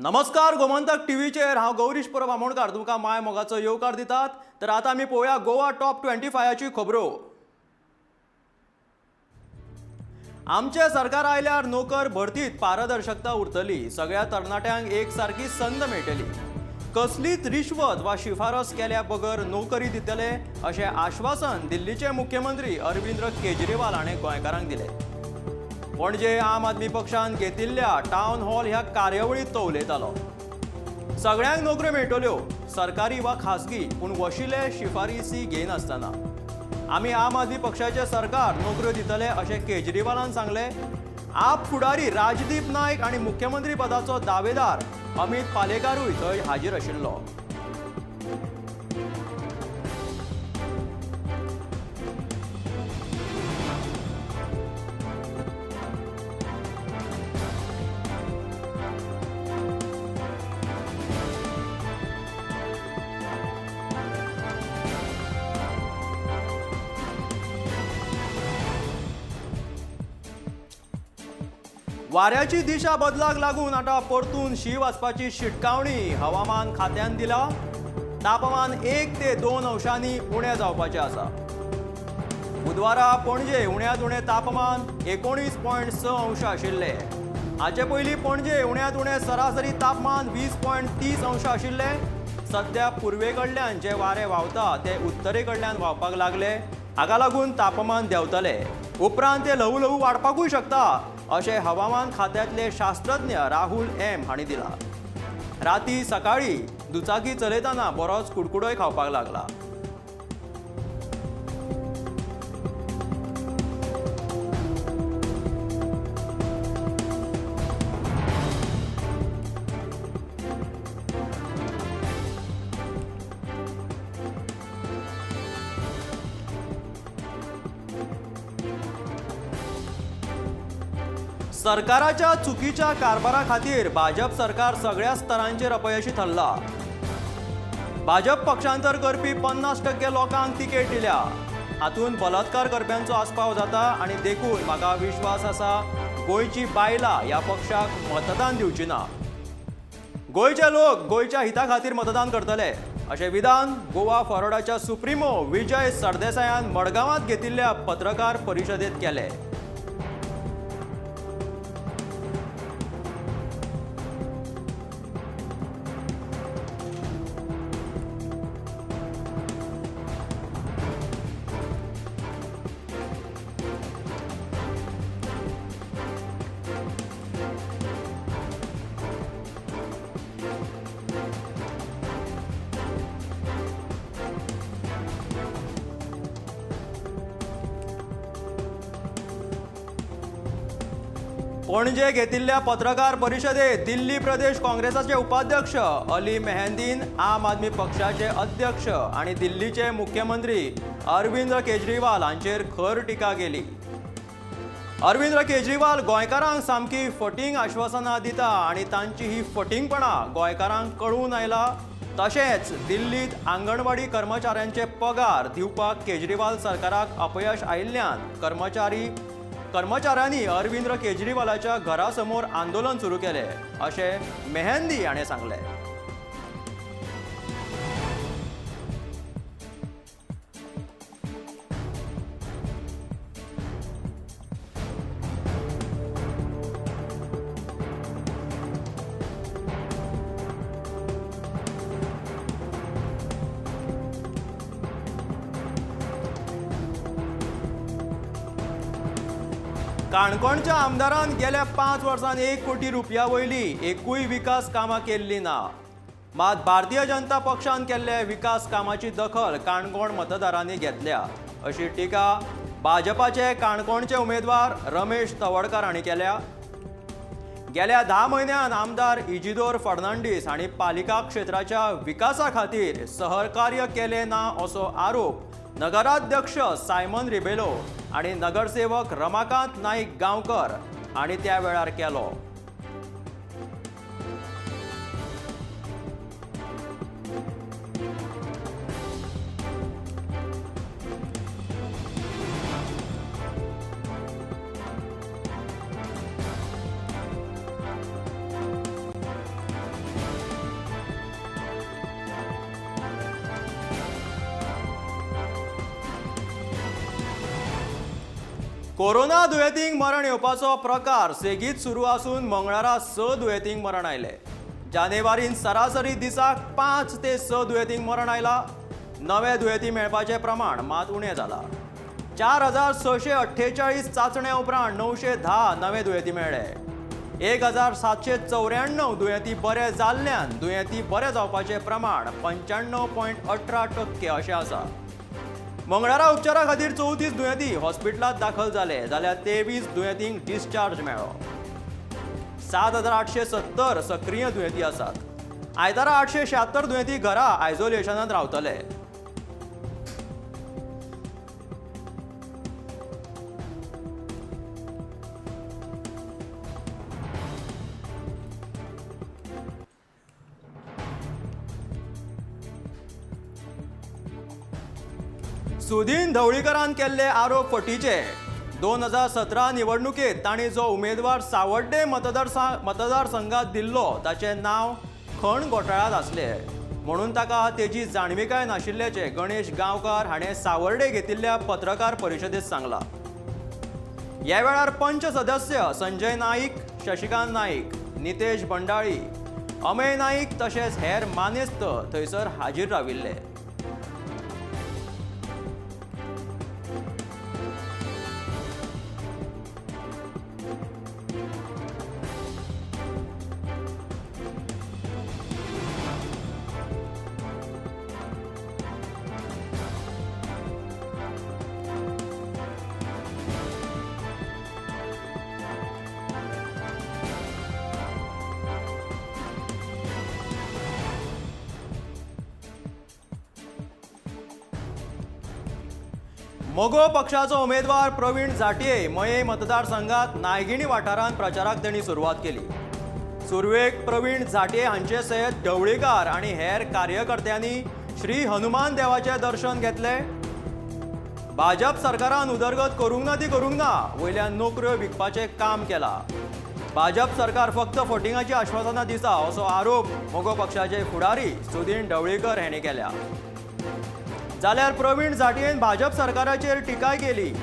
नमस्कार, गोमंतक टीव्हीचेर हांव गौरीश परब आमोणकार तुमकां माय मोगाचो येवकार दितात. तर आतां आमी पळोवया गोवा टॉप 25ची खबरो. आमचें सरकार आयल्यार नोकर भरतीत पारदर्शकता उरतली, सगळ्या तरणाट्यांक एक सारकी संद मेळटली, कसलीच रिश्वत वा शिफारस केल्या बगर नोकरी दितले अशें आश्वासन दिल्लीचे मुख्यमंत्री अरविंद केजरीवाल हाणें गोंयकारांक दिलें. पणजे आम आदमी पक्षान घेतिल्ल्या टावन हॉल ह्या कार्यावळींत तो उलयतालो. सगळ्यांक नोकऱ्यो मेळटल्यो, सरकारी वा खासगी, पूण वशिले शिफारसी घेयनासतना. आमी आम आदमी पक्षाचे सरकार नोकऱ्यो दितले अशें केजरीवालान सांगलें. आप फुडारी राजदीप नायक आनी मुख्यमंत्री पदाचो दावेदार अमित पालेकारूय थंय हाजीर आशिल्लो. वाऱ्याची दिशा बदलाक लागून आतां परतून शीं वचपाची शिटकावणी हवामान खात्यान दिला. तापमान 1 ते 2 अंशांनी उणें जावपाचें आसा. बुधवारा पणजे उण्यांत उणें तापमान 19.6 अंश आशिल्लें. हाचे पयलीं पणजे उण्यांत उणें सरासरी तापमान 20.30 अंश आशिल्लें. सद्या पुर्वे कडल्यान जे वारें व्हांवता ते उत्तरे कडल्यान व्हांवपाक लागले. हाका लागून तापमान देंवतलें. उपरांत ते ल्हवू ल्हवू वाडपाकूय शकता अशें हवामान खात्यांतले शास्त्रज्ञ राहुल एम हांणी दिला. राती सकाळी दुचाकी चलयतना बरोच कुडकुडोय खावपाक लागला. सरकाराच्या चुकीच्या कारभारा खातीर भाजप सरकार सगळ्या स्तरांचेर अपयशी ठरला. भाजप पक्षांतर करपी 50% लोकांक तिकेट दिल्या. हातूंत बलात्कार करप्यांचो आस्पाव जाता आनी देखून म्हाका विश्वास आसा गोंयची बायलां ह्या पक्षाक मतदान दिवची ना. गोंयचे लोक गोंयच्या हिता खातीर मतदान करतले अशें विधान गोवा फॉरवर्डाच्या सुप्रिमो विजय सरदेसायान मडगांवांत घेतिल्ल्या पत्रकार परिशदेंत केलें. पणजे घेतिल्ल्या पत्रकार परिशदेत दिल्ली प्रदेश काँग्रेसाचे उपाध्यक्ष अली मेहंदीन आम आदमी पक्षाचे अध्यक्ष आनी दिल्लीचे मुख्यमंत्री अरविंद केजरीवाल हांचेर खर टिका केली. अरविंद केजरीवाल गोंयकारांक सामकी फटींग आश्वासनां दिता आनी तांची ही फटींगपणां गोंयकारांक कळून आयला. तशेंच दिल्लीत आंगणवाडी कर्मचाऱ्यांचे पगार दिवपाक केजरीवाल सरकाराक अपयश आयिल्ल्यान कर्मचाऱ्यांनी अरविंद केजरीवालाच्या घरासमोर आंदोलन सुरू केले अशें मेहंदी हाणें सांगलें. काणकोणच्या आमदारान गेल्या 5 वर्सांत 1 कोटी रुपया वयली एकूय विकास कामां केल्ली ना. मात भारतीय जनता पक्षान केल्ल्या विकास कामाची दखल काणकोण मतदारांनी घेतल्या अशी टिका भाजपाचे काणकोणचे उमेदवार रमेश तवडकार हांणी केल्या. गेल्या 10 म्हयन्यांत आमदार इजिदोर फर्नांडीस हांणी पालिका क्षेत्राच्या विकासा खातीर सहकार्य केलें ना असो आरोप नगराध्यक्ष सायमन रिबेलो आनी नगरसेवक रमाकांत नाईक गांवकर हांणी त्या वेळार केलो. कोरोना दुयेंतींक मरण येवपाचो प्रकार सेगीत सुरू आसून मंगळारा 6 दुयेंतींक मरण आयलें. जानेवारीन सरासरी दिसाक 5 ते 6 दुयेंतींक मरण आयला. नवे दुयेंती मेळपाचें प्रमाण मात उणें जालां. 4648 चांचण्या उपरांत 910 नवे दुयेंती मेळ्ळे. 1794 दुयेंती बरे जाल्ल्यान दुयेंती बरे जावपाचें प्रमाण 95.18% अशें आसा. मंगळारा उपचारा खातीर 34 दुयेंती हॉस्पिटलांत दाखल जाले, जाल्यार 23 दुयेंतींक डिस्चार्ज मेळ्ळो. 7870 सक्रीय दुयेंती आसात. आयतारा 876 दुयेंती घरा आयसोलेशनांत रावतले. सुदीन ढवळीकरान केल्ले आरोप फटीचे. 2017 निवडणुकेत तांणी जो उमेदवार सावड्डे मतदारसंघात दिल्लो ताचें नांव खण घोटाळ्यांत आसलें म्हणून ताका तेजी जाणविकाय नाशिल्ल्याचें गणेश गांवकार हाणें सावर्डे घेतिल्ल्या पत्रकार परिशदेंत सांगलां. ह्या वेळार पंच सदस्य संजय नाईक, शशिकांत नाईक, नितेश भंडाळी, अमेय नाईक तशेंच हेर मानेस्त थंयसर हाजीर राविल्ले. मगो पक्षाचो उमेदवार प्रवीण झांट्ये मये मतदारसंघात नायगिणी वाठारांत प्रचाराक तांणी सुरवात केली. सुरवेक प्रवीण झांट्ये हांचे सयत ढवळीकार आनी हेर कार्यकर्त्यांनी श्री हनुमान देवाचें दर्शन घेतलें. भाजप सरकारान उदरगत करूंक ना ती करूंक ना, वयल्यान नोकऱ्यो विकपाचें काम केलां. भाजप सरकार फक्त फटिंगाची आश्वासनां दिता असो आरोप मगो पक्षाचे फुडारी सुदीन ढवळीकर हांणी केल्या. जाल्यार प्रवीण झांट्येन भाजप सरकाराचेर टिकाय केली.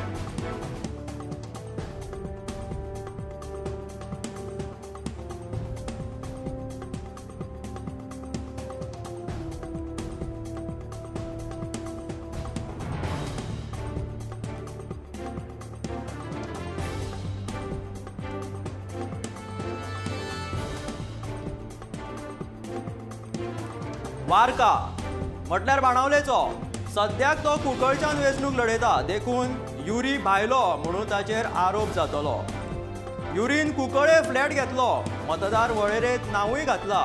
वारका म्हटल्यार बाणावलेचो सद्याक तो कुंकळच्यान वेंचणूक लढयता देखून युरी भायलो म्हणून ताचेर आरोप जातलो. युरीन कुंकळे फ्लॅट घेतलो, मतदार वळेरेंत नांवूय घातला.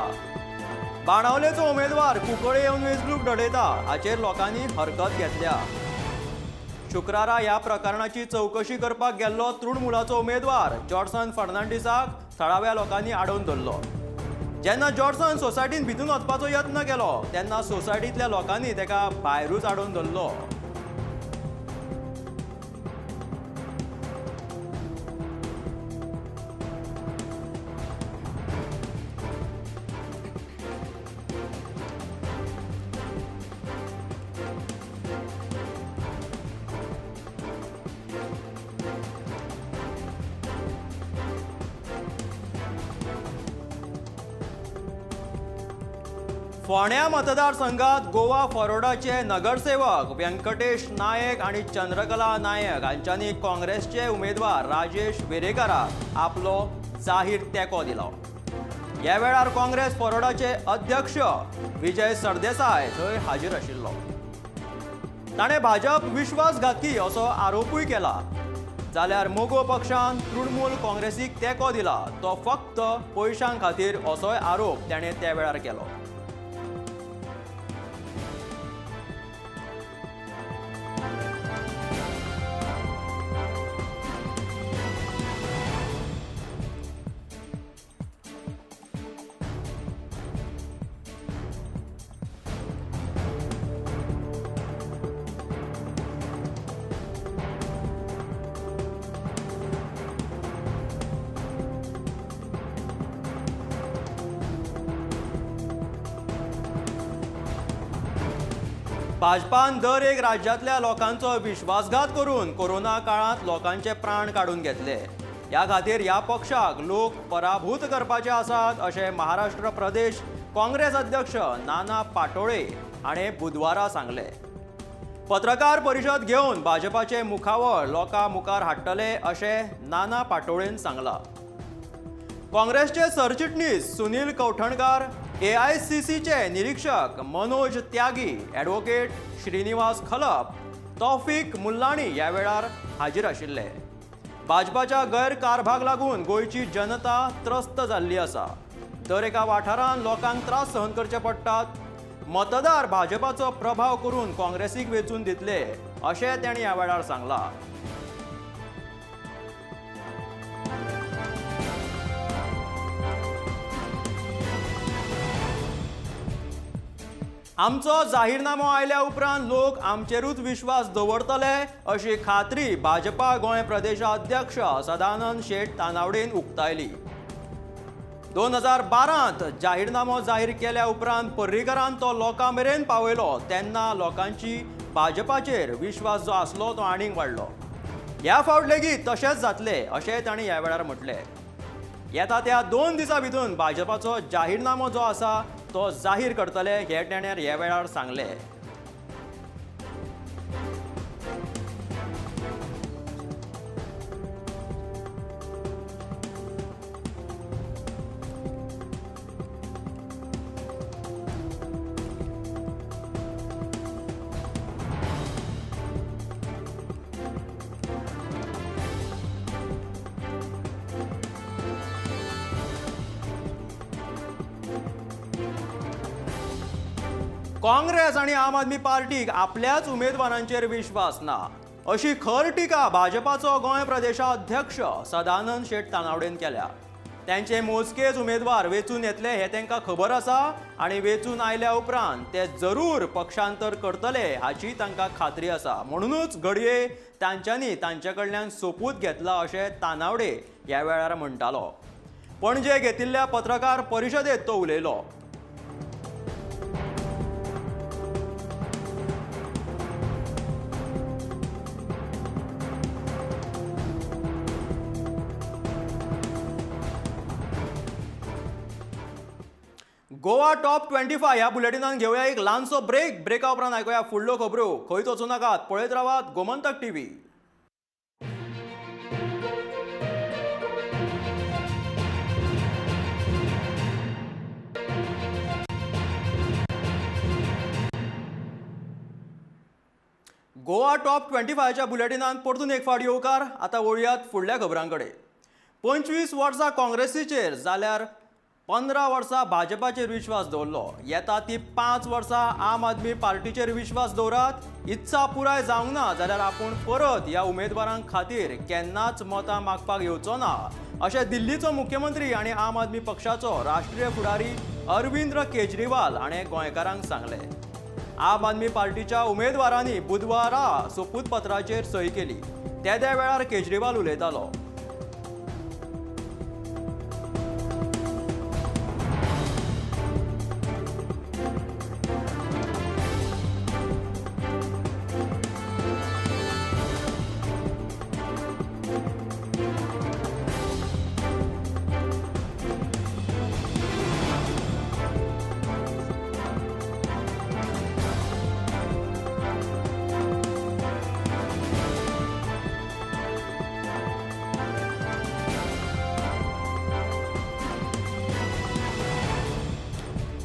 बाणावलेचो उमेदवार कुंकळे येवन वेंचणूक लढयता हाचेर लोकांनी हरकत घेतल्या. शुक्रारा ह्या प्रकरणाची चवकशी करपाक गेल्लो तृणमूलाचो उमेदवार जॉर्सन फर्नांडीसाक थळाव्या लोकांनी आडोवन धरलो. जेन्ना जॉर्सन सोसायटीन भितून वचपाचो यत्न केलो तेन्ना सोसायटींतल्या लोकांनी ताका भायरूच आडोवन धरलो. फोंड्या मतदारसंघात गोवा फॉरवर्डाचे नगरसेवक व्यंकटेश नायक आनी चंद्रकला नायक हांच्यांनी काँग्रेसचे उमेदवार राजेश वेरेकाराक आपलो जाहीर तेंको दिलो. ह्या वेळार काँग्रेस फॉरवर्डाचे अध्यक्ष विजय सरदेसाय थंय हाजीर आशिल्लो. ताणें भाजप विश्वासघातकी असो आरोपूय केला. जाल्यार मगो पक्षान तृणमूल काँग्रेसीक तेंको दिला तो फक्त पयशां खातीर असोय आरोप ताणें त्या वेळार केलो. भाजपान दर एक राज्यांतल्या लोकांचो विश्वासघात करून कोरोना काळांत लोकांचे प्राण काडून घेतले. ह्या खातीर ह्या पक्षाक लोक पराभूत करपाचे आसात अशें महाराष्ट्र प्रदेश काँग्रेस अध्यक्ष नाना पाटोळे हाणें बुधवारा सांगलें. पत्रकार परिशद घेवन भाजपाचे मुखावळ लोकां मुखार हाडटले अशें नाना पाटोळेन सांगलां. काँग्रेसचे सरचिटणीस सुनील कवठणकार, AICCचे निरीक्षक मनोज त्यागी, ॲडव्होकेट श्रीनिवास खलप, तौफीक मुल्लाणी ह्या वेळार हाजीर आशिल्ले. भाजपाच्या गैरकारभाराक लागून गोंयची जनता त्रस्त जाल्ली आसा. दर एका वाठारांत लोकांक त्रास सहन करचे पडटात. मतदार भाजपाचो प्रभाव करून काँग्रेसीक वेंचून दितले अशें तांणी ह्या वेळार सांगलां. आमचो जाहीरनामो आयल्या उपरांत लोक आमचेरूच विश्वास दवरतले अशी खात्री भाजपा गोंय प्रदेशाध्यक्ष सदानंद शेट तानावडेन उक्तायली. 2012 जाहीरनामो जाहीर केल्या उपरांत पर्रीकरान तो लोकां मेरेन पावयलो तेन्ना लोकांची भाजपाचेर विश्वास जो आसलो तो आनीक वाडलो. ह्या फावट लेगीत तशेंच जातलें अशें तांणी ह्या वेळार म्हटलें. येता त्या 2 दिसां भितर भाजपाचो जाहीरनामो जो आसा तो जाहीर करतले हे ताणें ह्या वेळार सांगलें. काँग्रेस आनी आम आदमी पार्टीक आपल्याच उमेदवारांचेर विश्वास ना अशी खर टिका भाजपाचो गोंय प्रदेशाध्यक्ष सदानंद शेट तानावडेन केल्या. त्यांचे मोजकेच उमेदवार वेंचून येतले हे तांकां खबर आसा आनी वेंचून आयल्या उपरांत ते जरूर पक्षांतर करतले हाची तांकां खात्री आसा. म्हणूनच घडये तांच्यांनी तांचे कडल्यान सोपूत घेतला अशें तानावडे ह्या वेळार म्हणटालो. पणजे घेतिल्ल्या पत्रकार परिशदेंत तो उलयलो. गोवा टॉप 25 ह्या बुलेटिनान घेवया एक ल्हानसो ब्रेक. ब्रेका उपरांत आयकुया फुडल्यो खबरो. खंयच वचूं नाकात, पळयत रावात गोमंतक टीव्ही. गोवा टॉप 25च्या बुलेटिनान परतून एक फावट येवकार. आतां वळयात फुडल्या खबरां कडेन. 25 वर्सां काँग्रेसीचेर जाल्यार 15 वर्सां भाजपाचेर विश्वास दवरलो. येता ती 5 वर्सां आम आदमी पार्टीचेर विश्वास दवरात. इत्सा पुराय जावंक ना जाल्यार आपूण परत ह्या उमेदवारां खातीर केन्नाच मतां मागपाक येवचो ना अशें दिल्लीचो मुख्यमंत्री आनी आम आदमी पक्षाचो राष्ट्रीय फुडारी अरविंद केजरीवाल हाणें गोंयकारांक सांगलें. आम आदमी पार्टीच्या उमेदवारांनी बुधवारा सोपूतपत्राचेर सही केली. त्या वेळार केजरीवाल उलयतालो.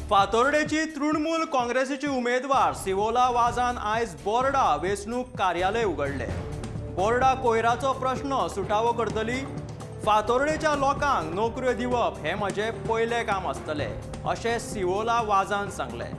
फातोर्डेची तृणमूल काँग्रेसीची उमेदवार सिवोला वाजान आयज बोर्डा वेंचणूक कार्यालय उगडले. बोर्डा कोयराचो प्रश्न सुटावो करतली. फातोर्डेच्या लोकांक नोकऱ्यो दिवप हें म्हजें पयलें काम आसतलें अशें सिवोला वाजान सांगलें.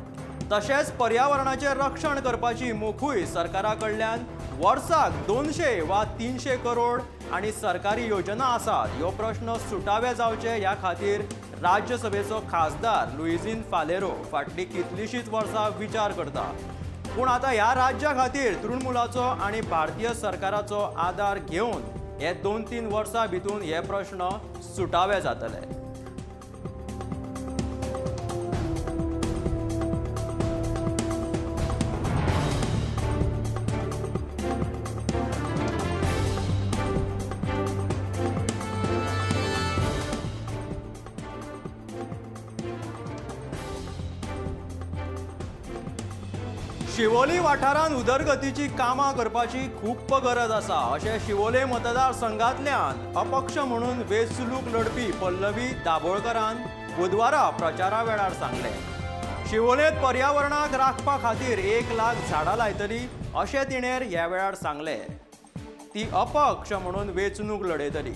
तशेंच पर्यावरणाचें रक्षण करपाची मोखूय सरकारा कडल्यान वर्साक 200 वा 300 करोड आनी सरकारी योजना आसात ह्यो प्रश्न सुटावे जावचे ह्या खातीर राज्यसभेचो खासदार लुईझीन फालेरो फाटलीं कितलींशींच वर्सां विचार करता. पूण आतां ह्या राज्या खातीर तृणमूलाचो आनी भारतीय सरकाराचो आदार घेवन हे 2-3 वर्सां भितून हे प्रश्न सुटावे जातले. शिवोली वाठारांत उदरगतीची कामां करपाची खूब गरज आसा अशें शिवोले मतदारसंघांतल्यान अपक्ष म्हणून वेंचणूक लढपी पल्लवी दाभोळकरान बुधवारा प्रचारा वेळार सांगलें. शिवोलेंत पर्यावरणाक राखपा खातीर 1 लाख झाडां लायतली अशें तिणें ह्या वेळार सांगलें. ती अपक्ष म्हणून वेंचणूक लढयतली.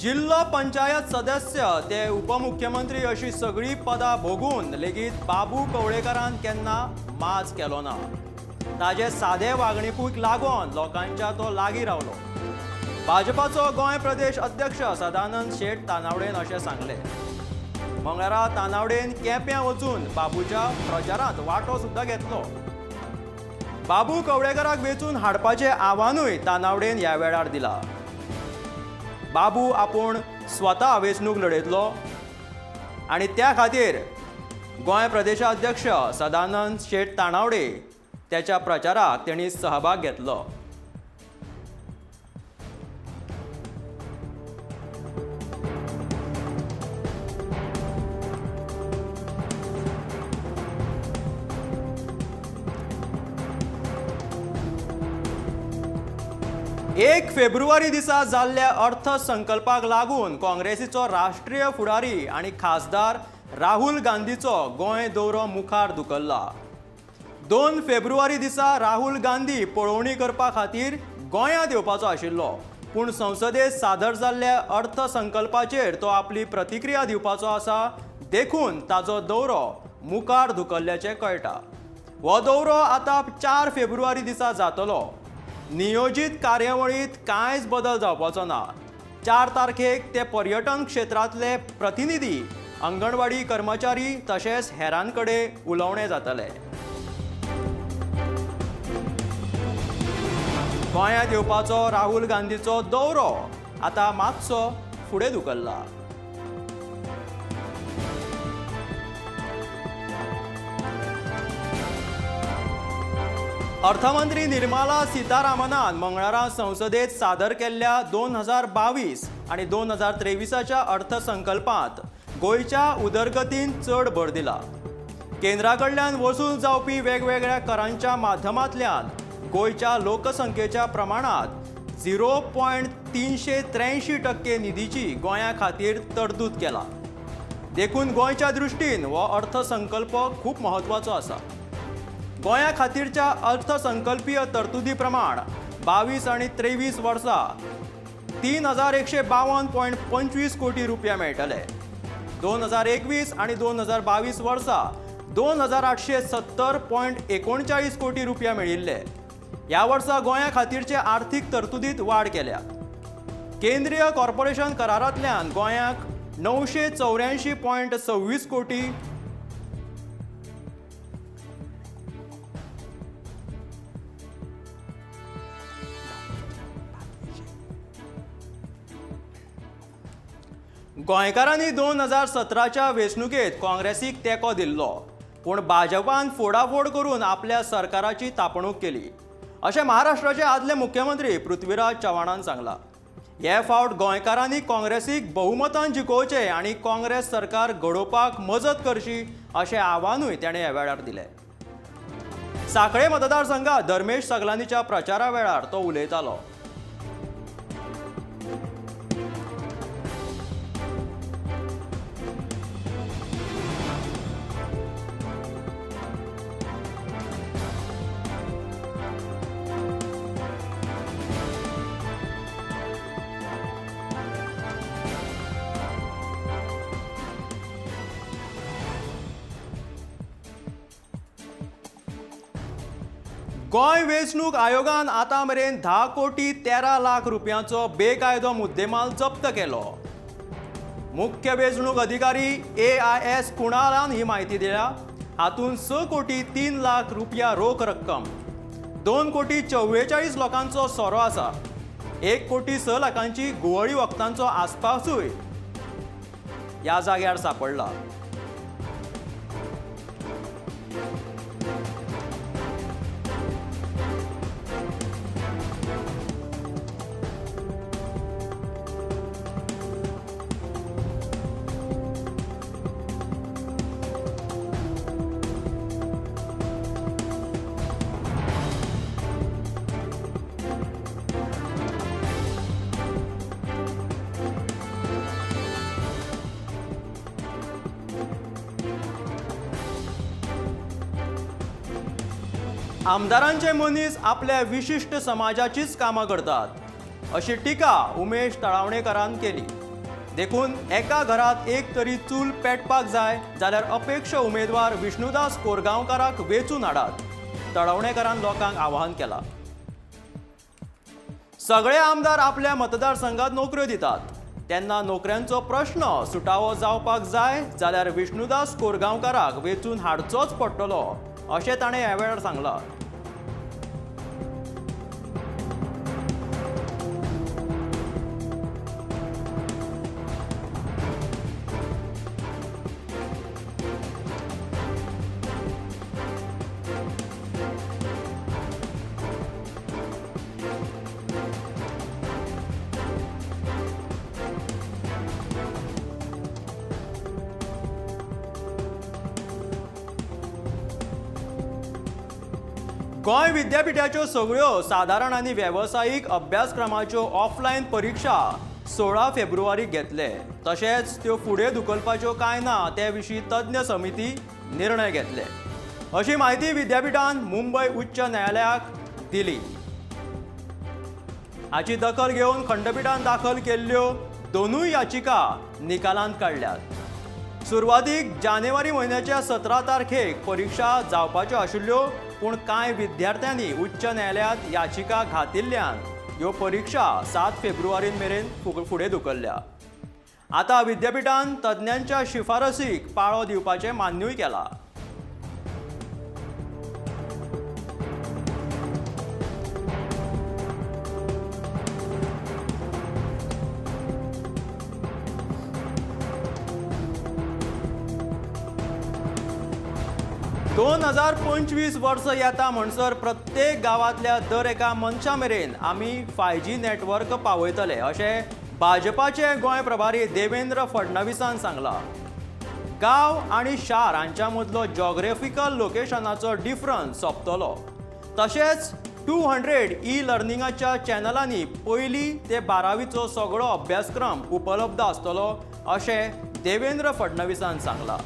जिल्लो पंचायत सदस्य ते उपमुख्यमंत्री अशी सगळी पदां भोगून लेगीत बाबू कवळेकारान केन्ना माज केलो ना. ताजे सादे वागणुकीक लागून लोकांच्या तो लागीं रावलो. भाजपाचो गोंय प्रदेश अध्यक्ष सदानंद शेट तानावडेन अशें सांगलें. मंगळारा तानावडेन केप्यां वचून बाबूच्या प्रचारांत वांटो सुद्दां घेतलो. बाबू कवळेकाराक वेंचून हाडपाचें आव्हानूय तानावडेन ह्या वेळार दिला. बाबू आपूण स्वता वेंचणूक लढयतलो आनी त्या खातीर गोंय प्रदेशाध्यक्ष सदानंद शेट तानावडे त्याच्या प्रचाराक तेणी सहभाग घेतलो. एक फेब्रुवारी दिसा जाल्ल्या अर्थसंकल्पाक लागून काँग्रेसीचो राष्ट्रीय फुडारी आनी खासदार राहुल गांधीचो गोंय दौरो मुखार धुकल्ला. 2 फेब्रुवारी दिसा राहुल गांधी पळोवणी करपा खातीर गोंयांत येवपाचो आशिल्लो, पूण संसदेत सादर जाल्ल्या अर्थसंकल्पाचेर तो आपली प्रतिक्रिया दिवपाचो आसा, देखून ताचो दौरो मुखार धुकल्ल्याचें कळटा. हो दौरो आतां 4 फेब्रुवारी दिसा जातलो. नियोजीत कार्यावळींत कांयच बदल जावपाचो ना. 4 तारखेक ते पर्यटन क्षेत्रांतले प्रतिनिधी, अंगणवाडी कर्मचारी तशेंच हेरां कडेन उलोवणें जातलें. गोंयांत येवपाचो राहुल गांधीचो दौरो आतां मातसो फुडें धुकल्ला. अर्थमंत्री निर्मला सीतारामनान मंगळारा संसदेत सादर केल्ल्या 2022 आनी 2023च्या अर्थसंकल्पांत गोंयच्या उदरगतीन चड भर दिला. केंद्रा कडल्यान वसूल जावपी वेगवेगळ्या करांच्या माध्यमांतल्यान गोंयच्या लोकसंख्येच्या प्रमाणांत 0.383% निधीची गोंया खातीर तरतूद केला. देखून गोंयच्या दृश्टीन हो अर्थसंकल्प खूब म्हत्वाचो आसा. गोंया खातीरच्या अर्थसंकल्पीय तरतुदी प्रमाण 22 आनी 23 वर्सां 3,152.25 कोटी रुपया मेळटले. 2021 आनी 2022 वर्सां 2,870.39 कोटी रुपया मेळिल्ले. ह्या वर्सा गोंया खातीरचे आर्थीक तरतुदींत वाड केल्या. केंद्रीय कॉर्पोरेशन करारांतल्यान गोंयाक 984.26 कोटी गोंयकारांनी 2017च्या वेंचणुकेंत काँग्रेसीक तेंको दिल्लो, पूण भाजपान फोडाफोड करून आपल्या सरकाराची थापणूक केली अशें महाराष्ट्राचे आदले मुख्यमंत्री पृथ्वीराज चव्हाणान सांगलां. हे फावट गोंयकारांनी काँग्रेसीक बहुमतान जिखोवचें आनी काँग्रेस सरकार घडोवपाक मजत करची अशें आव्हानूय ताणें ह्या वेळार दिलें. सांखळे मतदारसंघात धर्मेश सगलांनीच्या प्रचारा वेळार तो उलयतालो. गोंय वेंचणूक आयोगान आतां मेरेन 10 कोटी 13 लाख रुपयांचो बेकायदो मुद्देमाल जप्त केलो. मुख्य वेंचणूक अधिकारी AIS कुणालान ही म्हायती दिल्या. हातूंत 6 कोटी 3 लाख रुपया रोख रक्कम, 2 कोटी 44 लोकांचो सोरो आसा. 1 कोटी 6 लाखांची घुंवळी वखदांचो आसपासूय ह्या जाग्यार सापडला. आमदारांचे मनीस आपल्या विशिश्ट समाजाचीच कामां करतात अशी टिका उमेश तळावणेकरान केली. देखून एका घरात एक तरी चूल पेटपाक जाय जाल्यार अपेक्ष उमेदवार विष्णुदास कोरगांवकाराक वेंचून हाडात, तळवणेकरान लोकांक आवाहन केलां. सगळे आमदार आपल्या मतदारसंघात नोकऱ्यो दितात तेन्ना नोकऱ्यांचो प्रश्न सुटावो जावपाक जाय जाल्यार विष्णुदास कोरगांवकाराक वेंचून हाडचोच पडटलो अशें ताणें ह्या वेळार सांगलां. गोंय विद्यापीठाच्यो सगळ्यो सादारण आनी वेवसायीक अभ्यासक्रमाच्यो ऑफलायन परिक्षा 16 फेब्रुवारीक घेतले. तशेंच त्यो फुडें धुकलपाच्यो काय ना ते विशीं तज्ञ समिती निर्णय घेतले अशी म्हायती विद्यापीठान मुंबय उच्च न्यायालयाक दिली. हाची दखल घेवन खंडपीठान दाखल केल्ल्यो दोनूय याचिका निकालांत काडल्यात. सुरवातीक जानेवारी म्हयन्याच्या 17 तारखेक परिक्षा जावपाच्यो आशिल्ल्यो, पूण कांय विद्यार्थ्यांनी उच्च न्यायालयांत याचिका घातिल्ल्यान ह्यो परिक्षा 7 फेब्रुवारी मेरेन फुडें धुकल्ल्या. आतां विद्यापीठान तज्ञांच्या शिफारसीक पाळो दिवपाचें मान्यूय केलां. 2025 वर्स येता म्हणसर प्रत्येक गांवांतल्या दर एका मनशा मेरेन आमी 5G network पावयतले अशें भाजपाचे गोंय प्रभारी देवेंद्र फडणवीसान सांगलां. गांव आनी शार हांच्या मदलो जॉग्रेफिकल लोकेशनाचो डिफरन्स सोंपतलो. तशेंच 200 ई लर्निंगाच्या चॅनलांनी पयली ते 12वीचो सगळो अभ्यासक्रम उपलब्ध आसतलो अशें देवेंद्र फडणवीसान सांगलां.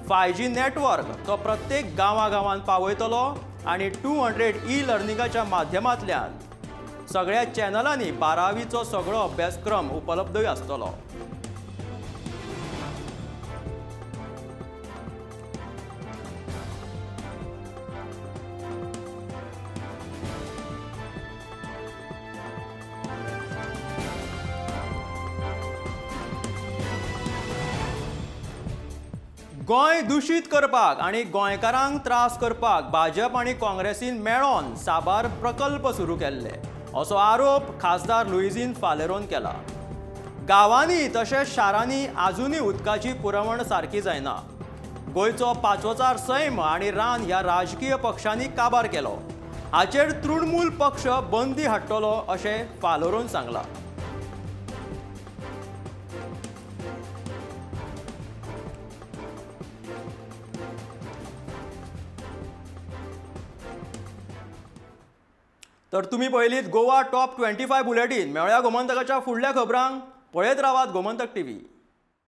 5G network तो प्रत्येक गांवागांवांत पावयतलो आनी 200 ई लर्निंगाच्या माध्यमांतल्यान सगळ्या चॅनलांनी 12वीचो सगळो अभ्यासक्रम उपलब्धय आसतलो. गोंय दुशीत करपाक आनी गोंयकारांक त्रास करपाक भाजप आनी काँग्रेसीन मेळोन साबार प्रकल्प सुरू केल्ले असो आरोप खासदार लुईझीन फालेरोन केला. गांवांनी तशेंच शारांनी आजुनूय उदकाची पुरवण सारकी जायना. गोंयचो पांचवोचार सैम आनी रान ह्या राजकीय पक्षांनी काबार केलो. हाचेर तृणमूल पक्ष बंदी हाडटलो अशें फालेरोन सांगलां. तर तुम्ही पळयलीत गोवा टॉप 25 बुलेटीन. मेळया गोमंतकाच्या फुडल्या खबरांक. पळयत रावात गोमंतक टीव्ही.